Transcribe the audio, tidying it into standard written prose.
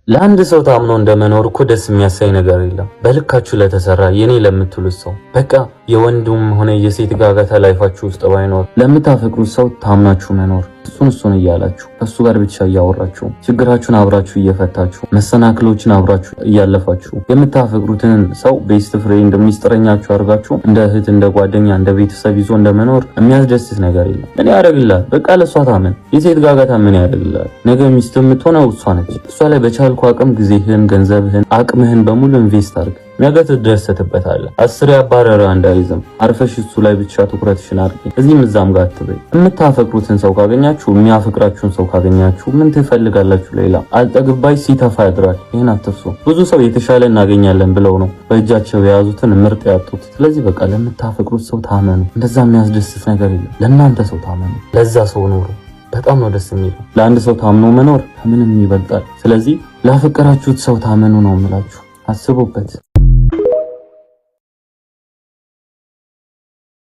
ለአንድ ሰው ታምኖ እንደመኖር እኮ ደስ የሚያሳይ ነገር የለም። በልካችሁ ለተሰራ የኔ ለምትሉት ሰው፣ በቃ የወንዱም ሆነ የሴት ጋጋታ life ኣችሁ ውስጥ ባይኖር፣ ለምታፈቅሩት ሰው ታምናችሁ መኖር፣ እሱን እሱን እያላችሁ፣ ከእሱ ጋር ብቻ እያወራችሁ፣ ችግራችሁን አብራችሁ እየፈታችሁ፣ መሰናክሎችን አብራችሁ እያለፋችሁ፣ የምታፈቅሩትን ሰው best friend፣ ሚስጥረኛችሁ አድርጋችሁ፣ እንደ እህት፣ እንደ ጓደኛ፣ እንደ ቤተሰብ ይዞ እንደመኖር የሚያስደስት ነገር የለም። ምን ያደርግልሃል? በቃ ለእሷ ታመን። የሴት ጋጋታ ምን ያደርግልሃል? ነገ ሚስት የምትሆነው እሷ ነች። እሷ ላይ በቻልኩ አቅም ጊዜህን፣ ገንዘብህን፣ አቅምህን በሙሉ invest አድርግ። ነገ ትደሰትበታለህ። 10 ያባረረ እንዳይዝም አርፈሽ እሱ ላይ ብቻ ትኩረትሽን አድርጊ። እዚህም እዛም ጋር አትበይ። የምታፈቅሩትን ሰው ካገኛችሁ፣ የሚያፈቅራችሁን ሰው ካገኛችሁ ምን ትፈልጋላችሁ ሌላ? አልጠግባይ ሲተፋ ያድራል። ይህን አትርሱ። ብዙ ሰው የተሻለ እናገኛለን ብለው ነው በእጃቸው የያዙትን ምርጥ ያጡት። ስለዚህ በቃ ለምታፈቅሩት ሰው ታመኑ። እንደዛ የሚያስደስት ነገር የለም። ለእናንተ ሰው ታመኑ፣ ለዛ ሰው ኑሩ። በጣም ነው ደስ የሚለው። ለአንድ ሰው ታምኖ መኖር ከምንም ይበልጣል። ስለዚህ ላፈቀራችሁት ሰው ታመኑ ነው የምላችሁ። አስቡበት።